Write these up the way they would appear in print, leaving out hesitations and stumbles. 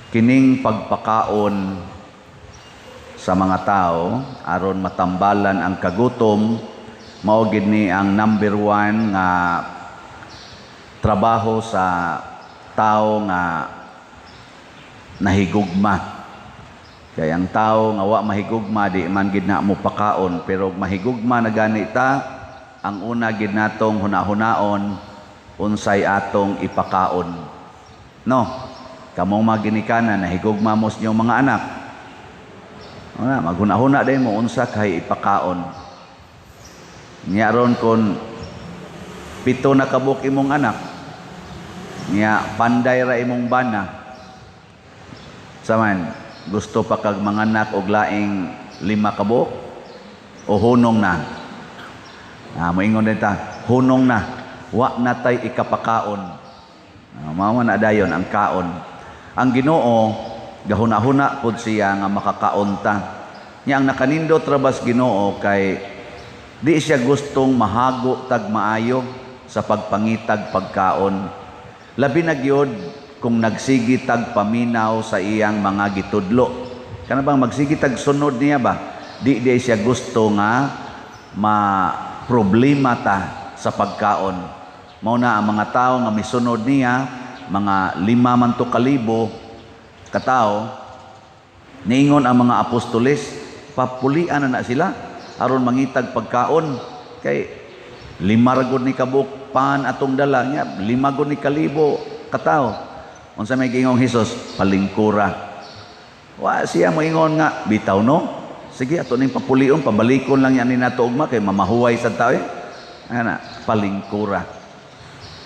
Kining pagpakaon sa mga tao aron matambalan ang kagutom, mao gid ni ang number one nga trabaho sa tao nga nahigugma. Kay ang tao nga wa mahigugma, di man gid na mo pakaon, pero mahigugma na gani ta, ang una gid natong hunahunaon, unsay atong ipakaon. No? Kamong mga ginikanan, nahigugma mo sa inyong mga anak. Una, maghunahuna din mo unsa kay ipakaon. Nya ron kon 7 na kabuk imong anak, nya panday ra imong bana. Saman, gusto pa kag manganak og laing 5 kabuk o hunong na? Ah, moingon din ta, hunong na, wa na tay ikapakaon. Ah, mao na dayon ang kaon. Ang Ginoo gahuna-huna pud siya nga makakaon ta. Nya ang nakanindot ra bas Ginoo kay di siya gustong mahago tag maayo sa pagpangitag pagkaon. Labi na gyud kung nagsigi tag paminaw sa iyang mga gitudlo. Kana bang magsigi tag sunod niya ba? Di di siya gusto nga ma problema ta sa pagkaon. Mao na ang mga tao nga misunod niya, mga 5 man to kalibo katao, niingon ang mga apostoles, papulian na na sila aron mangitag pagkaon kay 5 ra gud ni kabuk pan atong dala niya, 5 gud ni kalibo katao. Unsa may giingong Hesus? Palingkura. Wa siya moingon nga bitaw no. Sige, ato ning papulion, pabalikon lang yan ni nato ugma kay mamahuway sa tao eh. Ana, palingkura.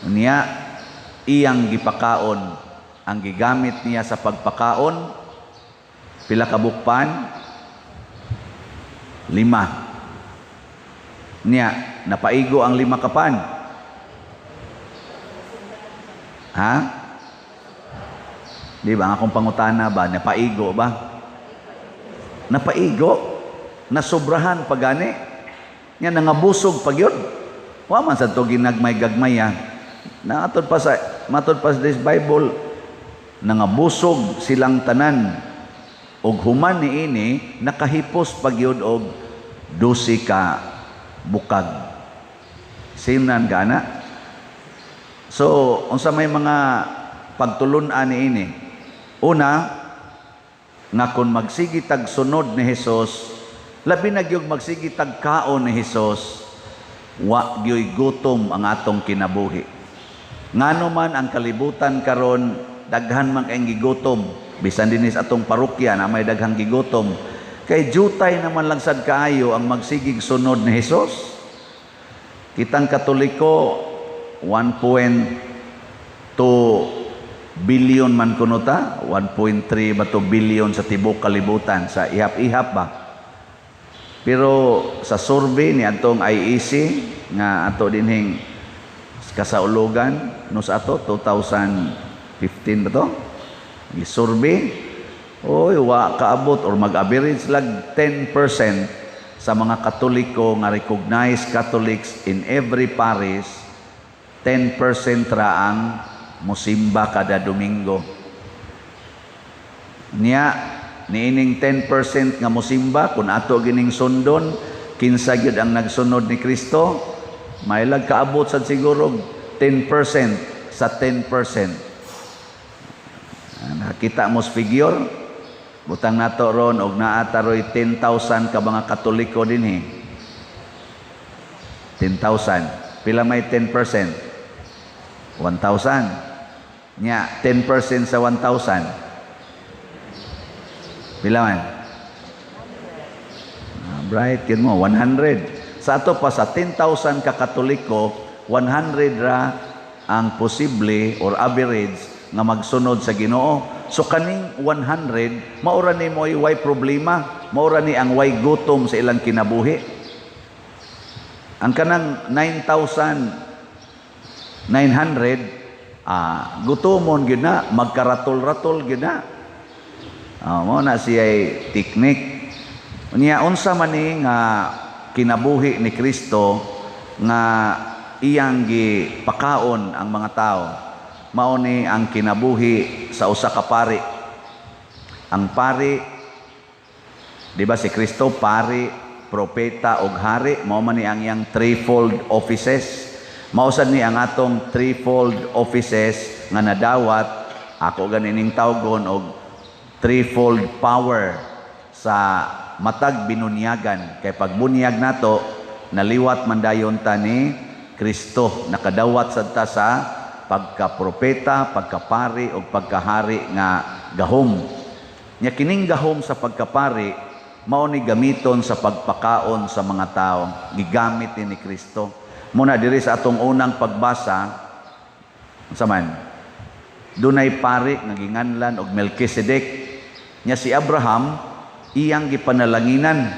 Niya iyang gipakaon, ang gigamit niya sa pagpakaon pila ka bukpan? 5. Niya napaigo ang 5 ka pan. Ha? Di ba ang akong pangutana ba, napaigo ba? Napaigo, nasobrahan pa gani. Nga nangabusog pa gyud. Wa man sa to ginagmay-gagmay ha. Naatod pa sa, matod pa sa this Bible, nangabusog silang tanan. Og human niini nakahipos pa gyud og 12 ka bukag. Sinan gana. So, unsa may mga pagtulun-an niini? Una, nga kung magsigi tag sunod ni Hesus, labi na gyud magsigi tag kaon ni Hesus, wa gyoy gutom ang atong kinabuhi. Ngano man ang kalibutan karon daghan man kayong gigutom, bisan dinhi sa atong parokya na may daghang gigutom, kay jutay naman lang sad kaayo ang magsigig sunod ni Hesus. Kitang Katoliko 1.2 billion man kuno ta, 1.3 ba to billion sa tibuok kalibutan, sa ihap-ihap ba. Pero sa survey ni atong IEC nga ato dinhing kasaulugan no sa ato 2015 ba to? Gi-survey, oy, wa kaabot or mag-average lag 10% sa mga Katoliko nga recognized Catholics in every parish, 10% ra ang musimba kada Domingo. Niya, niining 10% nga musimba, kung ato gining sundon, kinsa gyud ang nagsunod ni Kristo, mailag kaabot sad siguro 10% sa 10%. Nakita mo sa figure, butang nato ron og naa taroy 10,000 ka mga Katoliko dinhi. 10,000. Pila may 10%? 1,000. Nya, 10% sa 1,000. Pila man? Bright, yun mo, 100. Sa ato pa, sa 10,000 ka Katoliko, 100 ra ang posible or average nga magsunod sa Ginoo. So kaning 100, maura ni mo'y way problema, maura ni ang way gutom sa ilang kinabuhi. Ang kanang 9,900, gutomon gyud na, magkaratol-ratol gyud na. Mao na siya'y teknik. Unya unsa man ni nga kinabuhi ni Kristo nga iyang gipakaon ang mga tao? Mao ni ang kinabuhi sa usa ka pari. Ang pari, di ba si Kristo pari, propeta ug hari, mao man ni ang iyang threefold offices. Mao sad ni ang atong threefold offices nga nadawat, ako ganining tawgon og threefold power sa matag binunyagan, kay pagbunyag nato naliwat man dayon ta ni Kristo, nakadawat sad ta sa pagkapropeta, pagkapari ug pagkahari nga gahom. Nya kining gahom sa pagkapari mao ni gamiton sa pagpakaon sa mga tao, gigamit ni Kristo. Muna diri sa atong unang pagbasa, unsa man, dunay pari nga ginganlan og Melchizedek. Nya si Abraham iyang gipanalanginan.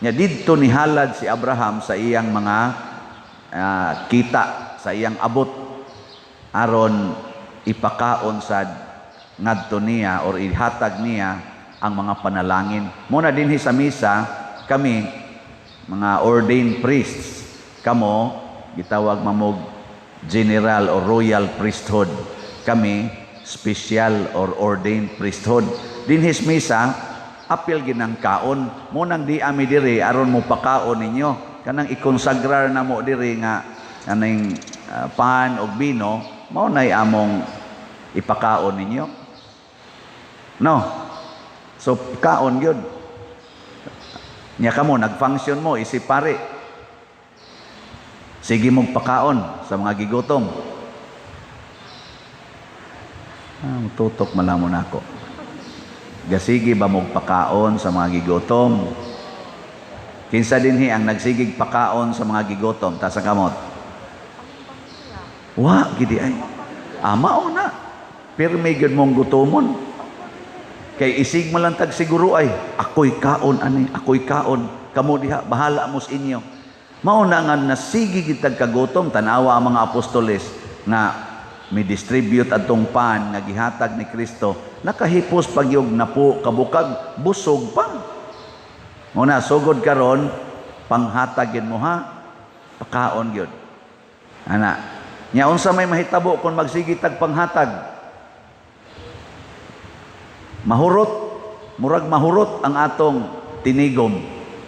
Nya didto nihalad si Abraham sa iyang mga kita, sa iyang abot, aron ipakaon sad ngadto niya or ihatag niya ang mga panalangin. Muna dinhi sa misa kami mga ordained priests, kamo gitawag mamog general or royal priesthood. Kami special or ordained priesthood. Dinhi sa misa apil ginang kaon. Mo nang di ami diri aron mo pakaon ninyo. Kanang ikonsagrar na mo diri nga aning pan og bino, mao nay among ipakaon ninyo. No. So kaon gyud. Nya kamo nag-function mo isip pare. Sige mong pakaon sa mga gigutom. Ah, tutok man lang mo nako. Gasige ba mong pakaon sa mga gigutom? Kinsa dinhi ang nagsigig pakaon sa mga gigutom? Taas ang kamot. Wa gidi ay. Mao na. Pirmi gyud mong gutomon. Kay isig man lang tag siguro ay, ako'y kaon ani, ako'y kaon. Kamo diha, bahala mo sa inyo. Mao na nga nasigi gitag kagutom, tanawa ang mga apostoles nga mi distribute adtong pan nga gihatag ni Kristo, nakahipos pagyog napo kabukag, busog pa. Muna sugod karon panghatag gyud mo ha, pakaon gyud. Ana, nya unsa may mahitabo kung magsige tag panghatag? Mahurot, murag mahurot ang atong tinigom.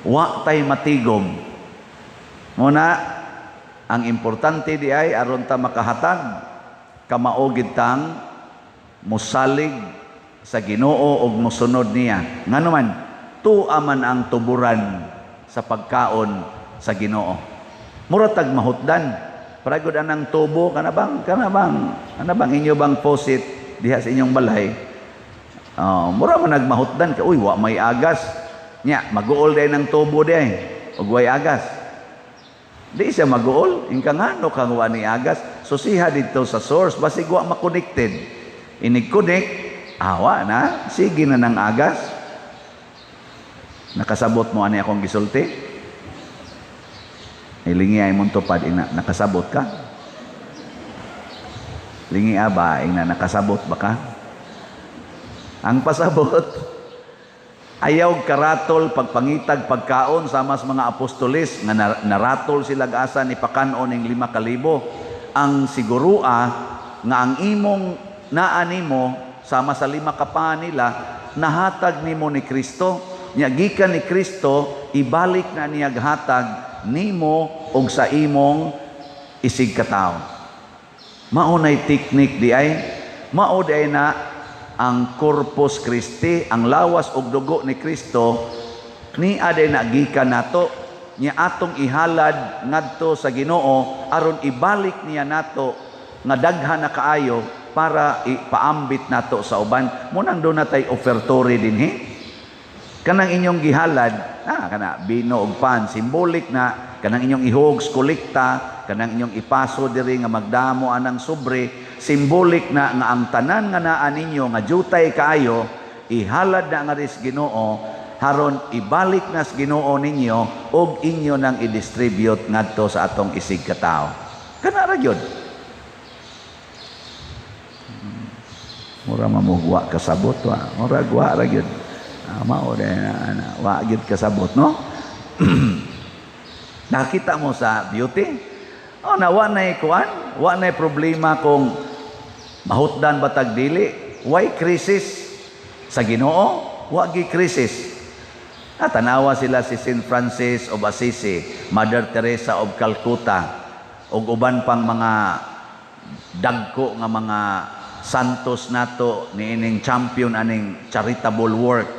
Wa tay matigom. Muna, ang importante di ay aron ta makahatag, kamao gid tang mosalig sa Ginoo og mosunod niya. Ngano man, tua man ang tuburan sa pagkaon sa Ginoo. Mura tag mahutdan. Paragod anang tubo kana bang inyo bang faucet diha sa inyong balay? Oh, mura man nagmahutdan ka, uy, wa may agas. Nya, maguol day ng tubo day, ug way agas. Di siya maguol, ingka ngano kang wa ni agas. Susiha dito sa source, basig wa makonected. Inig-connect, awa na, sige na ng agas. Nakasabot mo ani akong gisulti? Ilingi ay mong tupad, ina, nakasabot ka? Lingi aba, ina, nakasabot ba ka? Ang pasabot, ayaw karatol pagpangitag pagkaon sama sa mga apostoles nga naratol sila asa ni pakanon ning 5,000. Ang sigurua nga ang imong naa nimo sama sa 5 ka paa nila nahatag nimo ni Kristo. Nya gikan ni Kristo ibalik na niya hatag nimo og sa imong isig katawo. Mao nay teknik di ay, mao di ay na ang Corpus Christi, ang lawas og dugo ni Kristo ni aday na gikan nato, nya atong ihalad ngadto sa Ginoo aron ibalik niya nato nga daghan na kaayo para ipaambit nato sa uban. Munang do natay offertory dinhi. Kanang inyong gihalad, kana bino og pan, symbolic na kanang inyong ihogs kolekta, kanang inyong ipaso diri nga magdamo anang sobre, symbolic na nga ang tanan nga naa ninyo nga jutay kaayo ihalad na nga ris Ginoo haron ibalik na sa Ginoo ninyo og inyo nang i-distribute ngadto sa atong isig katawo. Kana ra gyud. Mura mamugwa kasabot wa, mura gwa ra gyud. Mao na, wa gyud kasabot, no? Nakita mo sa beauty? Oh, na wa nay kuan, wa nay problema kung mahutdan ba tag dili. Why crisis? Sa Ginoo, wa gi krisis. Ah, tanawa sila si Saint Francis of Assisi, Mother Teresa of Calcutta, ug uban pang mga dagko nga mga santos nato niining champion aning charitable work.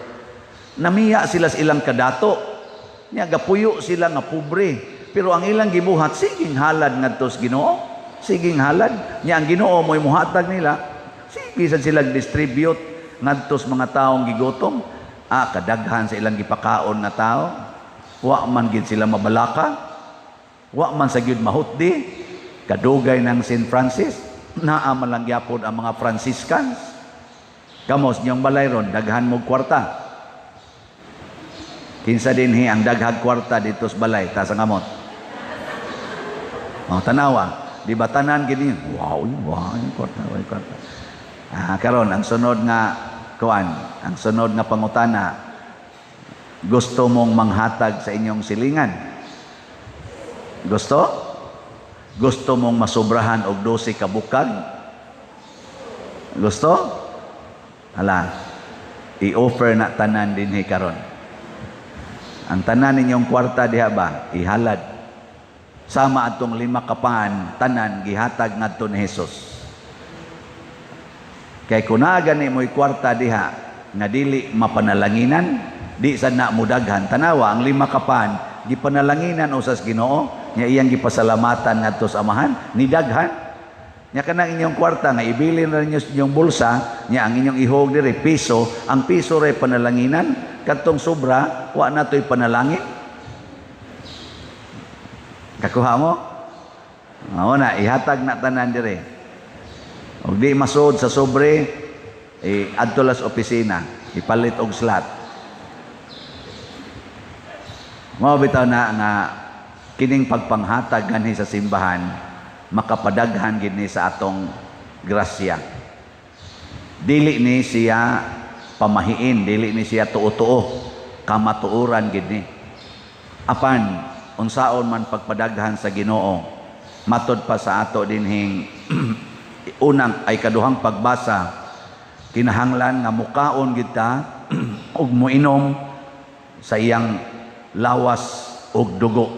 Namiya sila sa ilang kadato. Nya gapuyo sila nga pobre, pero ang ilang gibuhat, siging halad ngadto sa Ginoo. Siging halad. Nya ang Ginoo mo'y muhatag nila. Sige sad sila distribute ngadto sa mga taong gigutom. Ah, kadaghan sa ilang gipakaon nga tao. Wa man gid sila mabalaka. Wa man sa gyud mahutdi. Kadugay ng St. Francis, naa man lang gyapon ang mga Franciscans. Kamos niyong balay ron, daghan mo kwarta. Kinsa dinhi ang daghag kwarta dito sa balay, taas ang kamot. Oh, tanawa, di ba tanan gini? Wow, yung kwarta, wow, yung kwarta. Ah, karon ang sunod nga kuan, ang sunod nga pangutana, gusto mong manghatag sa inyong silingan? Gusto? Gusto mong masobrahan og 12 ka bukag? Gusto? Hala, i-offer na tanan dinhi karon. Ang tanan ninyong kwarta diha ba, ihalad. Sama atong 5 ka pan, tanan gihatag ngadto ni Jesus. Kay kun naa gani mo'y kwarta diha nga dili mapanalanginan, di sad na mudaghan. Tanawa ang 5 ka pan, gipanalanginan usas Ginoo, nya iyang gipasalamatan ngadto sa Amahan, nidaghan. Nya kanang inyong kwarta nga ibilin ra ninyo sa inyong bulsa, nya ang inyong ihog diri piso, ang piso ray panalanginan, kadtong sobra wa na to'y panalangin. Kakuha mo? Mao na, ihatag na tanan diri. Og di masud sa sobre, adto las opisina, ipalit og slot. Mao bitaw na nga kining pagpanghatag ganhi sa simbahan makapadaghan gid ni sa atong grasya. Dili ni siya pamahiin, dili ni siya tuo-tuo, kamatuoran gid ni. Apan unsaon man pagpadaghan sa Ginoo, matod pa sa ato dinhing unang ay kaduhang pagbasa, kinahanglan nga mukaon gid ta ug moinom sa iyang lawas ug dugo.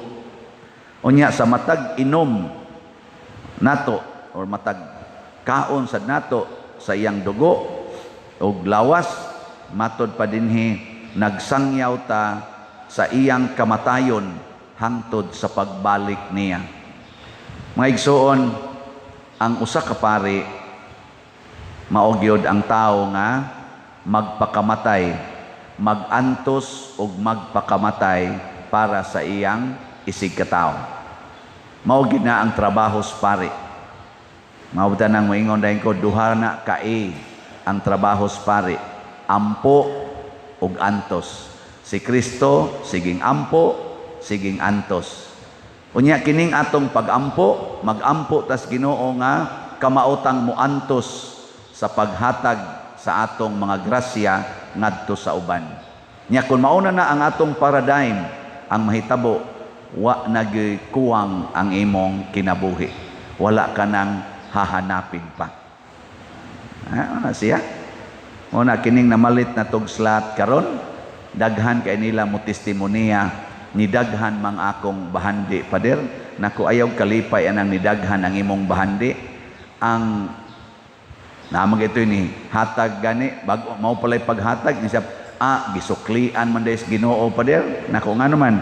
Unya sa matag inom nato or matag kaon sad nato sa iyang dugo ug lawas, matod pa dinhi nagsangyaw ta sa iyang kamatayon hangtod sa pagbalik niya. Mga igsoon, ang usa ka pari mao gyud ang tawo nga magpakamatay, magantos ug magpakamatay para sa iyang isig katawo. Mao gyud na ang trabaho sa pari. Mao ta nang moingon dayon ko, duha na ka ang trabaho sa pari, ampo ug antos. Si Kristo siging ampo, siging antos. Unya kining atong pagampo, magampo tas Ginoo nga kamaotang moantos sa paghatag sa atong mga grasya ngadto sa uban. Nya kun mauna na ang atong paradigm, ang mahitabo, wa nagikuwang ang imong kinabuhi. Wala ka nang hahanapin pa. Ah, na siya. Muna kining namalit na tog slot karon, daghan kay nila mo testimonya, nidaghan mang akong bahandi, pader. Nako, ayaw kalipay anang nidaghan ang imong bahandi. Ang naamang ito ni hatag gani bago mao palay paghatag ni siya, gisuklian man dahil Ginoo, pader. Nako, ngano man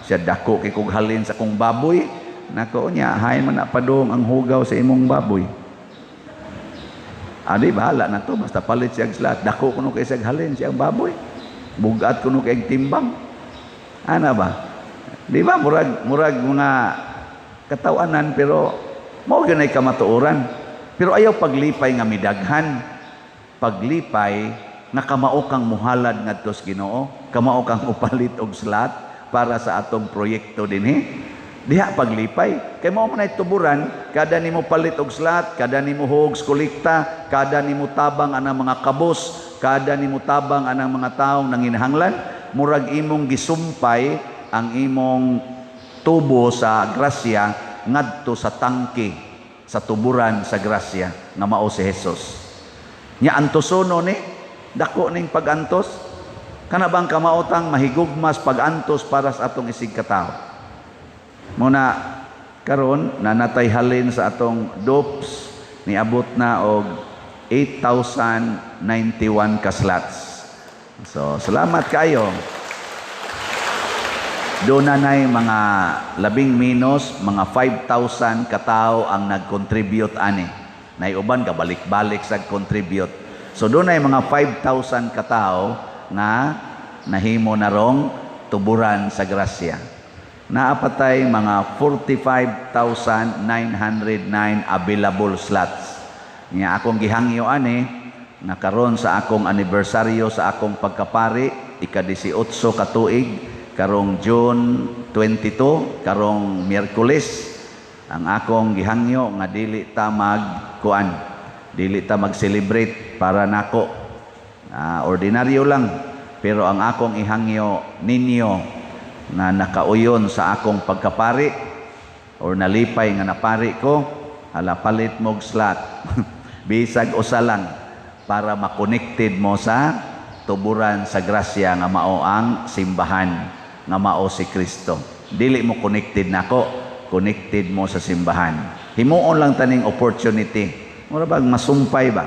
siya, dako kay kog halin sa kong baboy. Nako, nya hain man na padung ang hugaw sa imong baboy. Adi bahala na to, basta palit siya slot. Dako kuno kay siya halin siyang baboy, bugat kuno kay timbang. Ana ba? Di ba murag mga katawanan, pero mao gyud ay kamatuoran. Pero ayaw paglipay nga midaghan. Paglipay nga kamao kang muhalad ngadto sa Ginoo, kamao kang upalit og slot para sa atong proyekto dinhi. Diha paglipay kay mao man ay tuburan kada nimo palit og slot, kada nimo hog kolekta, kada nimo tabang anang mga kabos, kada nimo tabang anang mga taong nanginahanglan, murag imong gisumpay ang imong tubo sa grasya ngadto sa tangke sa tuburan sa grasya nga mao si Jesus. Nya antosono ni Dako ning pagantos. Kana bang kamaotang mahigugmas pagantos para sa atong isig katawo. Muna karon nanatay halin sa atong dupes, niabot na og 8,091 ka slots. So, salamat kayo. Doon na na'y mga labing minus, mga 5,000 katao ang nag-contribute ani. Nay uban ka balik-balik sa contribute. So doon ay mga 5,000 katao nga nahimo na rong tuburan sa grasya. Naapatay mga 45,909 available slots. Nga akong gihangyo ani nga karon sa akong anibersaryo sa akong pagkapari, ika-18 ka tuig, karong June 22, karong Miyerkules, ang akong gihangyo nga dili ta magkuan, dili ta mag-celebrate para nako. Ordinaryo lang, pero ang akong ihangyo ninyo nga nakauyon sa akong pagkapari or nalipay nga napari ko, hala, palit mog slot bisag usa lang para makonected mo sa tuburan sa grasya nga mao ang simbahan, nga mao si Kristo. Dili mo connected nako, connected mo sa simbahan. Himuon lang taning opportunity. Mura bag masumpay ba?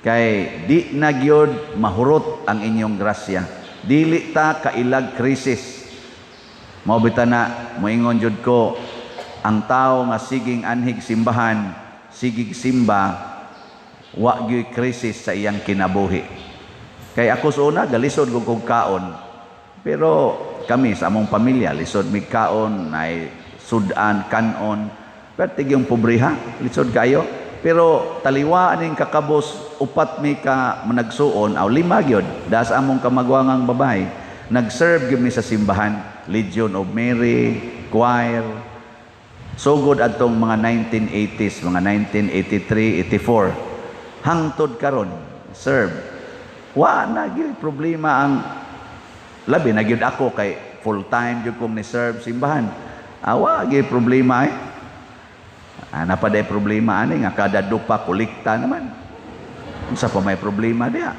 Kay di na gyud mahurot ang inyong grasya. Dili ta kailag krisis. Mao bitaw na moingon jud ko, ang tao nga siging anhig simbahan, sigig simba, wa gyud krisis sa iyang kinabuhi. Kay ako sa una, galisod kog kaon. Pero kami sa among pamilya, lisod mig kaon, nay sudan, kanon. Pero tigyong pobriha, lisod kayo. Pero taliwa aning kakabos, upat mi ka managsuon, aw lima gyud, das among kamagwangang babae, nag-serve gyud mi sa simbahan, Legion of Mary, choir. Sugod adtong mga 1980s, mga 1983, 84. Hangtod karon, serve. Wa na gyud problema ang labi na gyud ako kay full time gyud kong ni-serve simbahan. Awa gyud problema eh. Napaday problema ani nga kada dupa kolekta naman. Unsa pa may problema diha?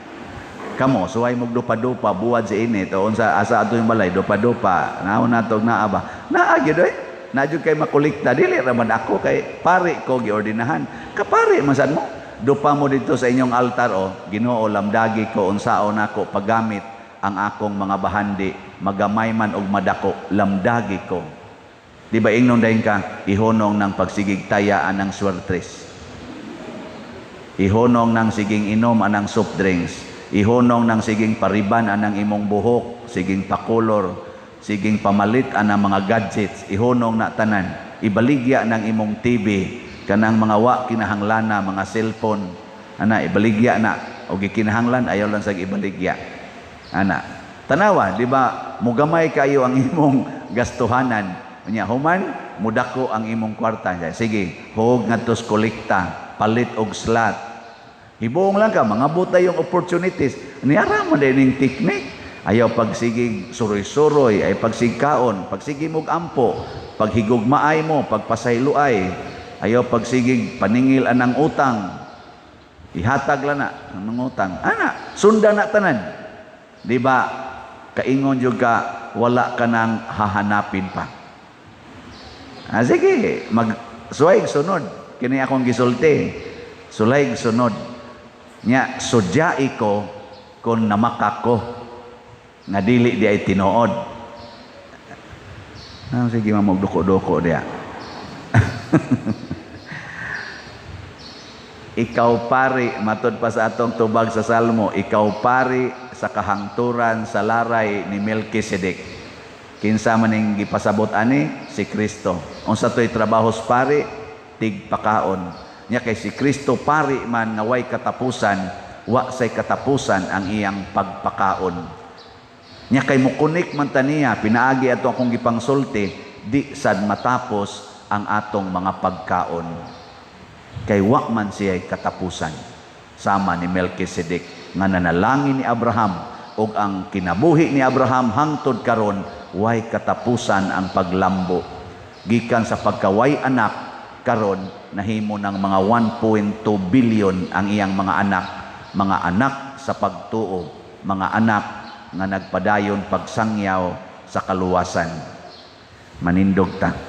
Kamo suway mog dupa-dupa buwad sa init o unsa asa ato yung balay dupa-dupa. Naon natog naa ba? Naa gyud oy. Na jud kay makolekta, dili ra man ako kay pare ko giordinahan. Kapare man sad mo. Dupa mo dito sa inyong altar o Ginoo, lamdagi ko unsaon nako paggamit ang akong mga bahandi, magamay man og madako, lamdagi ko. Di ba ingnon dayon ka, ihonong ng pagsigig taya anang swertres. Ihonong ng siging inom anang soft drinks. Ihonong ng siging pariban anang imong buhok, siging pakolor, siging pamalit anang mga gadgets. Ihonong na tanan. Ibaligya ng imong TV, kanang mga wa kinahanglana, mga cellphone. Ana, ibaligya na. O gikinahanglan, ayaw lang sag ibaligya. Ana, tanawa, di ba, mugamay kayo ang imong gastuhanan. Unya, human, mudako ang imong kwarta. Sige, huog ngadtos kolekta, palit og slot. Hibuong lang ka, mga buta yung opportunities. Niara mo din yung technique. Ayaw pagsigig suroy-suroy, ay pagsigkaon, pagsigi mog ampo, paghigugmaay mo, pagpasayloay, ayaw pagsigig paningil anang utang. Ihatag lang na ang utang. Ana, sunda na tanan. Di ba, kaingon jud ka, wala ka nang hahanapin pa. Sige, mag suway sunod. Kini akong gisulti. Sulay sunod. Nya, sudyai ko kung namaka ko nga dili di ay tinuod. Sige, mamagduko-duko diya. Ikaw pari, matod pa sa atong tubag sa Salmo, ikaw pari sa kahangturan sa laray ni Melchizedek. Kinsa maning gipasabot ani? Si Kristo. Unsa to'y trabaho sa pari? Tigpakaon. Nya kay si Kristo pari man nga way katapusan, wa say katapusan ang iyang pagpakaon. Nya kay mukunik man ta niya, pinaagi ato akong gipangsulti, di sad matapos ang atong mga pagkaon. Kay wa man siya'y katapusan. Sama ni Melchizedek nga nanalangin ni Abraham og ang kinabuhi ni Abraham hangtod karon way katapusan ang paglambo. Gikan sa pagkaway anak karon nahimo ng mga 1.2 billion ang iyang mga anak, mga anak sa pagtuo, mga anak nga nagpadayon pagsangyaw sa kaluwasan. Manindog ta.